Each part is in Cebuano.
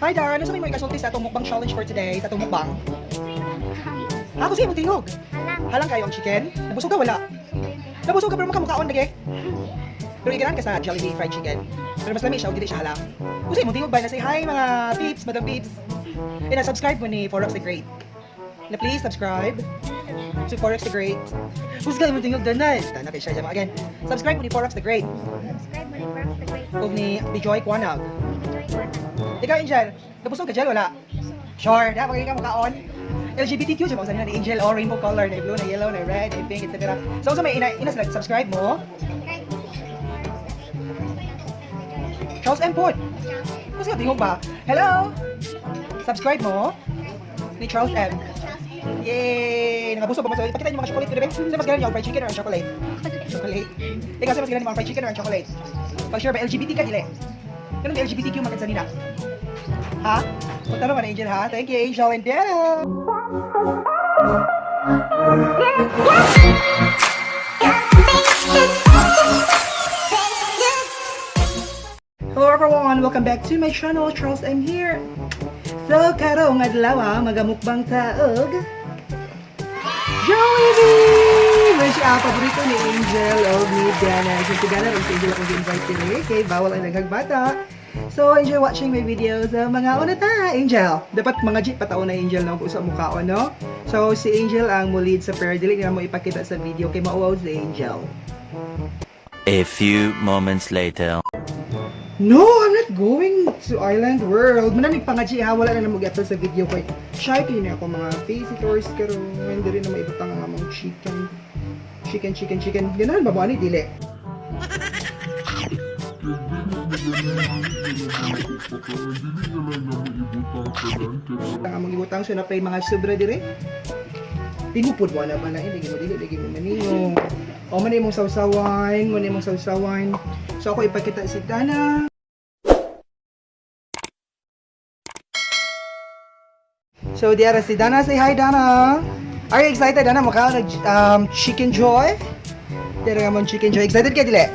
Hi Dara, ano sa mo ikasulti sa atong mukbang challenge for today, sa atong mukbang? Ako siya mong tingog. Halang kayo ang chicken. Nabusog ka wala? Nabusog ka pero makamukhaon lagi. Pero iganan ka sa Jollibee fried chicken. Pero mas lami siya, og dili siya halang. Kung sa imong tingog ba na say hi mga peeps, madam peeps. And subscribe mo ni Forex the Great. Na please subscribe to Forex the Great. Husga imong tingog danay. Dana kay siya again. Subscribe mo ni Forex the Great Subscribe mo ni Forex the Great. ug ni Bijoy Kwanag. Enjoy ko na. Ikaw, Angel, nabusog ka Angel wala? Sure, da magiging ka mukhaon. LGBTQ siya mo ni Angel or rainbow color, na blue, na yellow, na red, na pink, etc. So, sa may ina, ina sila, subscribe mo. Subscribe mo ni Forex the Great. Charles M. Pod. Kasi ka tingog ba? Hello? Subscribe mo ni Charles M. Yay! Nakabusog pa mo. So, ipakita niyo mga chocolate ko, diba? Sa mas ganun yung fried chicken or ang chocolate? Chocolate. Ikaw sa mas ganun yung mga fried chicken or ang chocolate? Pag sure ba, LGBT ka, dili? Ganun LGBTQ makansa nila? Ha? Punta naman, Angel, ha? Thank you, Angel and Dana! Hello everyone! Welcome back to my channel. Charles I'm here. So, karong adlaw ah, magamukbang taog. Jollibee! Which paborito ni Angel o ni Diana. So, si Diana o si Angel akong invite today. Okay, bawal ang daghang bata. So, enjoy watching my videos. Mga una ta, Angel. Dapat mga jeep pataon na Angel no, kung sa mukha o, no? So, si Angel ang mulid sa prayer. Dili na mo ipakita sa video kay mauwaw si Angel. A few moments later. No, I'm not going to Island World. Mananig pa nga, G, ha? Wala na na mag sa video ko. Shy kayo na ako mga visitors karon. Hindi rin na maibutang ang among chicken. Chicken, chicken, chicken. Ganahan ba ba ni dili? Ang among ibutang siya na pay mga sobra dire. Tingupod wala ba na hindi mo dili lagi mo maningo. O man imong sawsawan, man imong sawsawan. So ako ipakita si Dana. So diara si Dana, say hi Dana. Are you excited Dana? Mukha nag chicken joy? Dira nga mong chicken joy. Excited ka dili?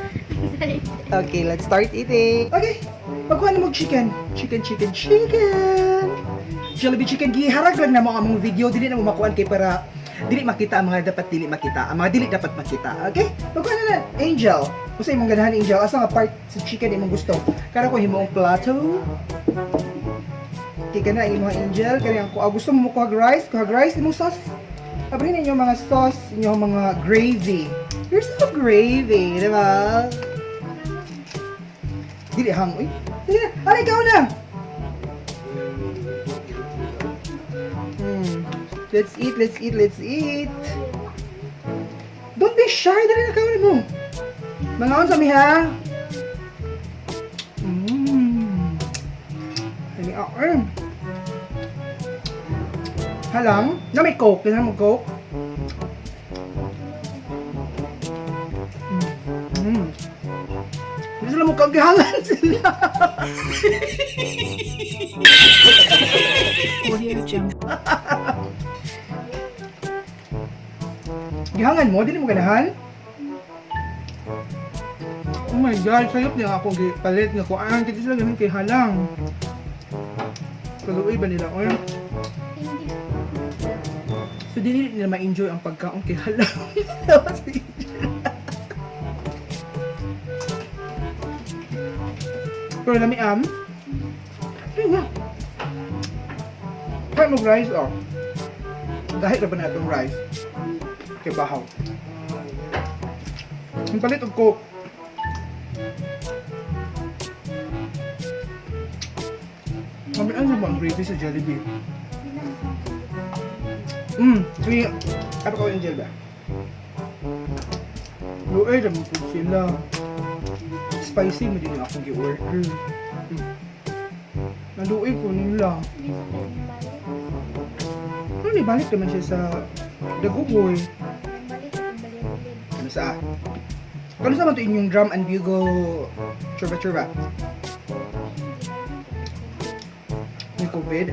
Okay, let's start eating. Okay, magkuha na mo chicken. Chicken, chicken, chicken. Jollibee chicken giharag lang na mo ang among video dili na mo makuan kay para dili makita ang mga dapat dili makita, ang mga dili dapat makita. Okay? Magkuha na na Angel. Usa imong ganahan Angel, asa nga part sa chicken imong gusto? Kara ko himong plato. Kay kana ang imong Angel, kani ang kuha gusto mo kuha rice, kuha rice imong sauce. Abrin ninyo mga sauce, inyong mga gravy. You're so gravy, di ba? Dili hang, uy. Sige na, aray, ikaw na! Let's eat, let's eat, let's eat. Don't be shy, dali na kaon mo. Mga sa mi ha. Ay, ah, eh. Halang, na may coke, kailangan mo coke. Hindi sila mukhang gihangan sila. Audio Jungle. Gihangan mo? Dili mo ganahan? Oh my God, sayop niya ako palit nga kuan. Kasi sila ganun kay halang. Kaluoy ba nila? Oy. So, dili nila ma-enjoy ang pagkaon kay halang. Pero lami am. Ayun nga. Kahit mag rice, oh. Dahil na ba na itong rice? Kay bahaw. Ang palit og coke. Kami ano ba ang gravy sa Jollibee? Sige. Ano ko Angel ba? Luoy naman po sila. Spicy mo din akong gi-order. Naluoy ko nila. Ano ni balik naman siya sa Daguboy. Ano sa? Kano sa man to inyong drum and bugle churba churba? May COVID?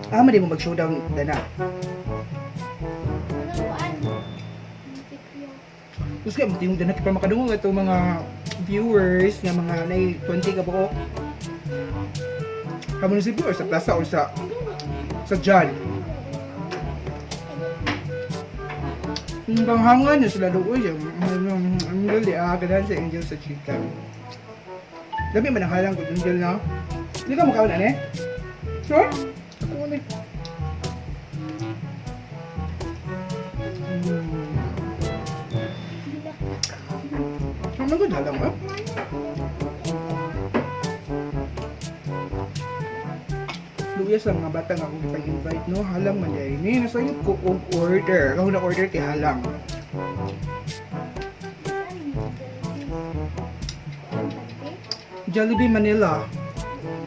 Ah, mali mo mag-showdown dana. Gusto kaya mo dana kay para makadungog ato mga viewers nga mga nay 20 ka buok. Sa munisipyo or sa plaza or sa Jan. Ang panghangan na sila doon. Ang gali ah, ganahan sa Angel sa chicken. Dami man ang halang ko, Angel na. Hindi ka mukhaon, ane? Sure? Ako na. Ang maganda lang, ah. Luya sa mga bata nga akong ipang-invite, no? Halang man dahil. Ni, nasa iyo ko og order. Ako na order kay halang. Jollibee Manila.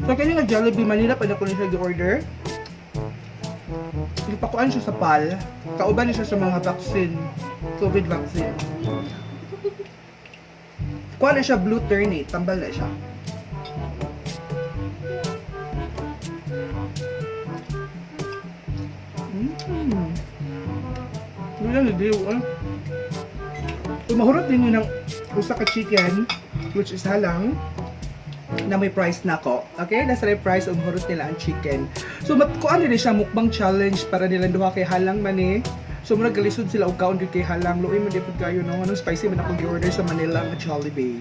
So, kanya nga Jollibee Manila, pwede ko na siya gi-order. Ipakuan siya sa PAL. Kauban niya siya sa mga vaccine. COVID vaccine. Kuha na siya blue turnip. Tambal na siya. Wala na diw, ah. Umahurot din yun ng usa ka chicken, which is halang, na may price na ko. Okay? Nasa may price, umhurot nila ang chicken. So, matkuan nila siya mukbang challenge para nila duha kay halang man eh. So, murag galisod sila og kaon gyud kay halang. Luoy man di pud kayo no. Anong spicy man ako gi-order sa Manila nga Jollibee.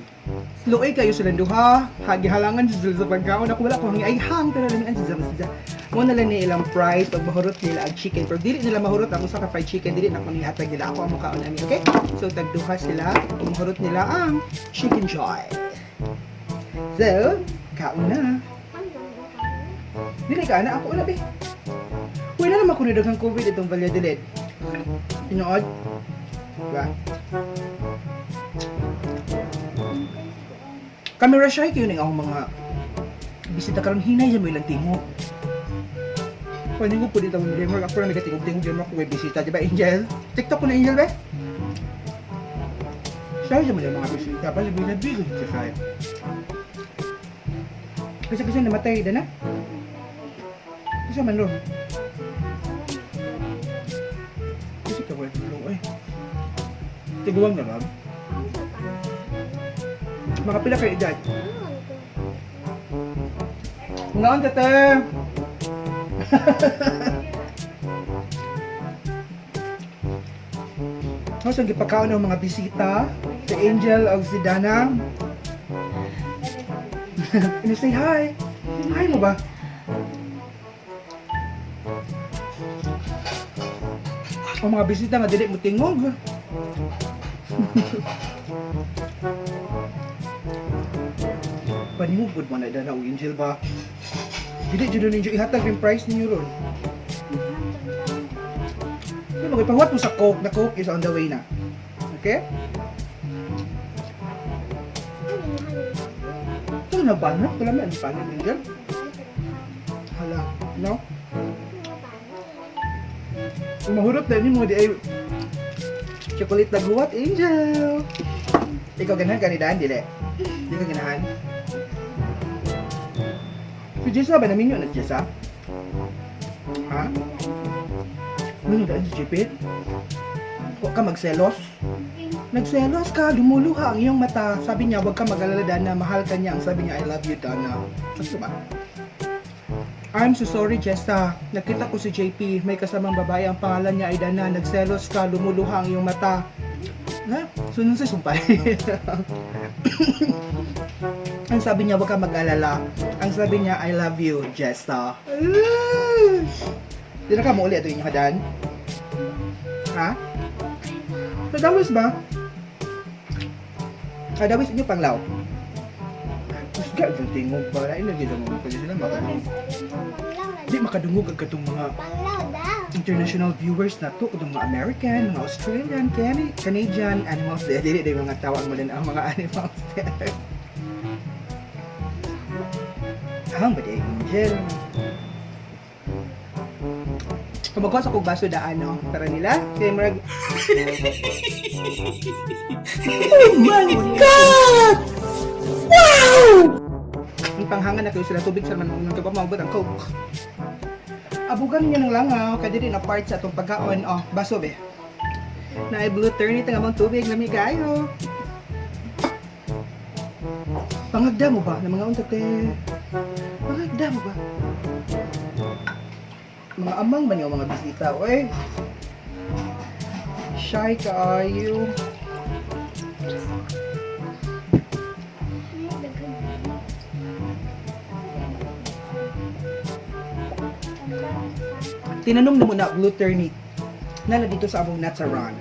Luoy kayo sila duha. Hagi halangan sila sa pagkaon. Ako wala ko hangi ay hang pero lamian sila sila. Mo na lang ni ilang price pag mahurot nila ang chicken. Pero dili nila mahurot ang usa ka fried chicken, dili na ko nihatag nila ako ang mukaon ani, okay? So tagduha sila, mahurot nila ang Chicken Joy. So, kaon na. Dili ka ana, ako wala be. Wala naman ko ni daghang COVID itong Valladolid. Tinuod? Diba? Camera shy kayo ning akong mga bisita karon hinay sa mo ilang tingog. Pwede ko po dito ang gamer. Ako na nagatingog-tingog gamer ko may bisita. Di ba, Angel? TikTok ko na, Angel, be? Shy sa mo yung mga bisita. Bali, bila-bila siya shy. Kasi kasi namatay, dana? Kasi man ro. Kasi ka wala tulong, eh. Tiguang na lang. Mga pila kay edad. Ngaon ka, te! Tapos ang gipakaon ng mga bisita, si Angel o si Dana. And you say hi. Hi mo ba? Ang mga bisita nga dili mo tingog. Paningog pud man na Dana og Angel ba? Dili jud ninyo ihatag yung price ninyo ron. Kaya magipahuwat mo sa Coke, na Coke is on the way na. Okay? Ito na ba? No? Wala may ano pa Angel? Hala, no? Mahurot na mo di ay chocolate na guwat, Angel. Ikaw ganahan ka ni Dan, dili? Di ka ganahan? Si Jessa ba namin yun na si Jessa? Ha? Ano daan si Jipit? Huwag ka magselos. Nagselos ka, lumuluha ang iyong mata. Sabi niya, huwag ka mag-alala, Dana. Mahal ka niya. Ang sabi niya, "I love you, Dana." Ano ba? I'm so sorry, Jessa. Nakita ko si JP. May kasamang babae. Ang pangalan niya ay Dana. Nagselos ka, lumuluha ang iyong mata. Ha? Sunod sa sumpay. Ang sabi niya, huwag ka mag-alala. Ang sabi niya, "I love you, Jessa." Ah! Di na ka mo uli ato inyo kadan? Ha? Sa dawis ba? Kadawis inyo panglaw. Kusga yung tingog ba? Ay, lagi lang mo. Pwede sila makadungog. Di makadungog ang katong mga international viewers na to. Katong mga American, mga Australian, Canadian animals. Di, di, di, mga tawag mo din ang mga animals. Ang ba di, Angel? Kumagawa sa kog baso daan, no? Para nila. Kaya murag. Oh my God! Wow! Ang panghangan na kayo sila tubig sa man nang kapag maubot ang Coke. Abugan ninyo ng langaw, kaya dili na part sa atong pagkaon. Oh, baso be. Na ay blue turnip nga mong tubig lami kayo. Pangagda mo ba ng mga unta te? Mga mo ba? Mga amang man yung mga bisita, oy. Shy kaayo. Tinanom na muna blue turnip na na dito sa among Natsaran.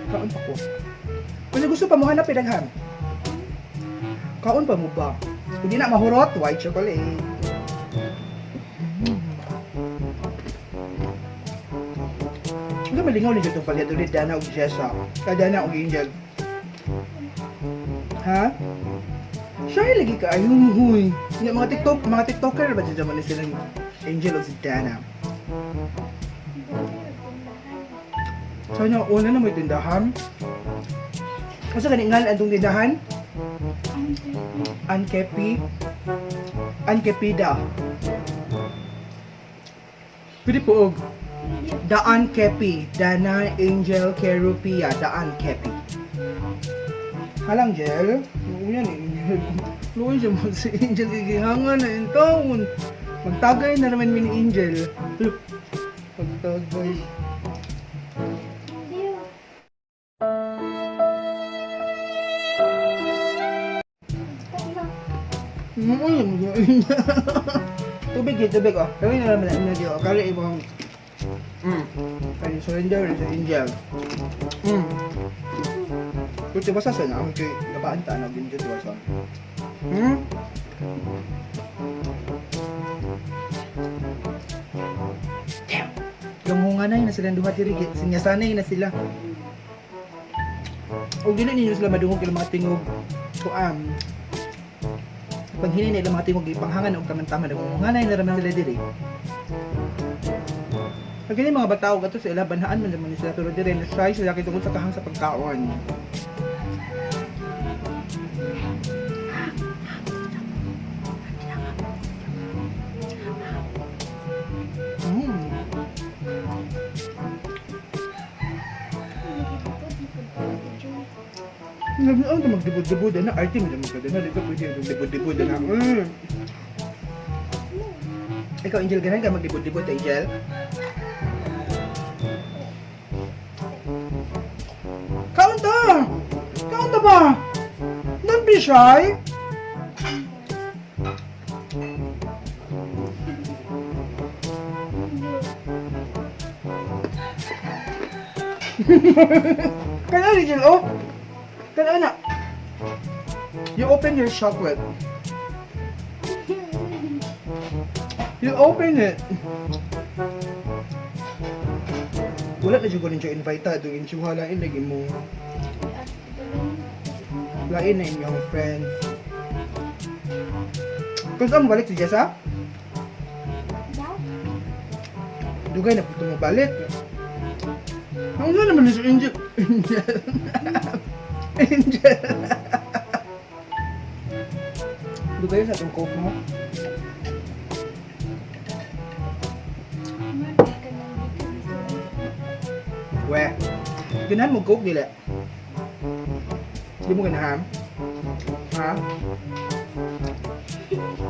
Kaon pa ko. Kasi gusto pa mo hanap daghan. Kaon pa mo ba? Hindi na mahurot, white chocolate. Hindi malingaw ni itong Valladolid, Dana ug Jessa. Kada na og Angel. Ha? Shy lagi ka ayun huy. Nga mga TikTok, mga TikToker ba dyan man sila Angel o si Dana. Sana una na may tindahan. Kasi gani ngal atong tindahan? Ankepi. Ankepida. Pwede po og Daan Kepi, Dana Angel Kerupia, Daan Kepi. Halang Jel, yan eh. Luoy siya mo si Angel gigihangan na yung taon. Magtagay na naman mi ni Angel. Magtagay. Tubig eh, tubig oh. Kami na naman na di oh. Kali ibang Kali surrender sa Angel. Kuti basta sa na kay gabaan ta na binjo diba sa. Damn. Gamunganay na silang duha diri, sinyasanay na sila. Og dili ninyo sila madungog ilang mga tingog kuan. Panghinay na ilang mga tingog ipanghangan og taman-taman gamunganay na raman sila diri. Pag kini mga bata og ato sa ila banhaan man naman ni sila pero diri na shy sila kay tungod sa kahang sa pagkaon. Ngayon ang magdibod-dibod na arte mo naman ka na dito pwede magdibod-dibod na. Ikaw Angel ganahan ka magdibod-dibod Angel? Kaon ta! Kaon ta ba? Don't be shy. Kaya Angel, oh. Kaya na. You open your chocolate. You open it. Wala na jud ko ninyo invite ta doon inyo lain lagi mo. Lain na inyong friends. Kung saan mo balik si Jessa? Dugay na po mo balik. Ang ano naman ni si Angel? Angel. Angel. Dugay sa itong coke mo. We. Ganahan mo coke dili. Di mo ganahan? Ha?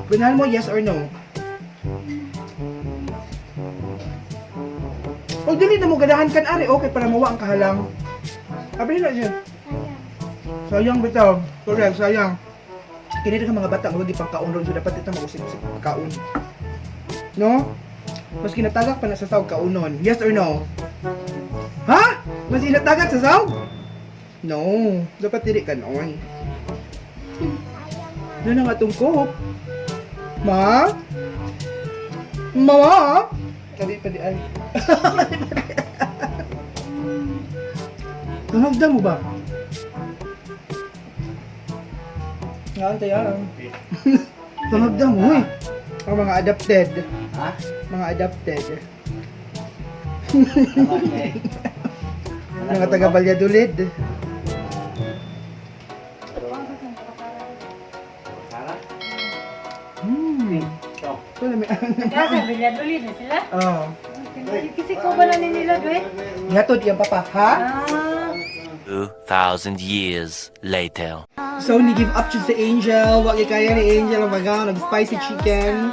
Ganahan mo yes or no? Pag dili na mo ganahan kan ari, okay para mawa ang kahalang. Abi na siya. Sayang bitaw. Correct, sayang. Kini ka mga bata nga wag ipangkaon ron so dapat ito mausik-usik pagkaon. No? Mas kinatagak pa na sa sawg kaunon. Yes or no? Ha? Mas kinatagak sa sawg? No. Dapat dili ka noon. Ano na nga itong coke? Ma? Mama? Kali pa di ay. Tunogda mo ba? Nga, tayo. Tunogda mo eh. Ang mga adopted. Ha? Mga adopted. Okay. Mga taga Valladolid. Sara? Ito. Ito na may... Kaya sa Valladolid na sila. Oo. Kasi ko ba na ni nila, dwe? Gihatod iyang papa, ha? Ah. 2,000 years later. So, ni-give up jud si Angel. Wa kaya ni Angel ang magaw ng spicy chicken.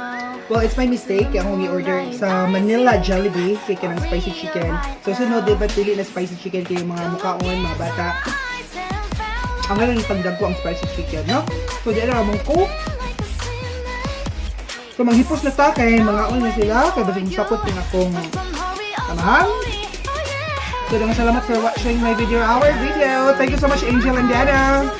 Well, it's my mistake. Kaya akong i-order sa Manila Jollibee kay kanang spicy chicken. So, sunod, di ba, dili na spicy chicken kay mga mukaon, mga bata. Ang ganun pagdagko ang spicy chicken, no? So, di na among Coke. So, manghipos na ta kay mga na sila. Kay basig sapot din akong samahan. So, daghang salamat for watching my video, our video. Thank you so much, Angel and Dana.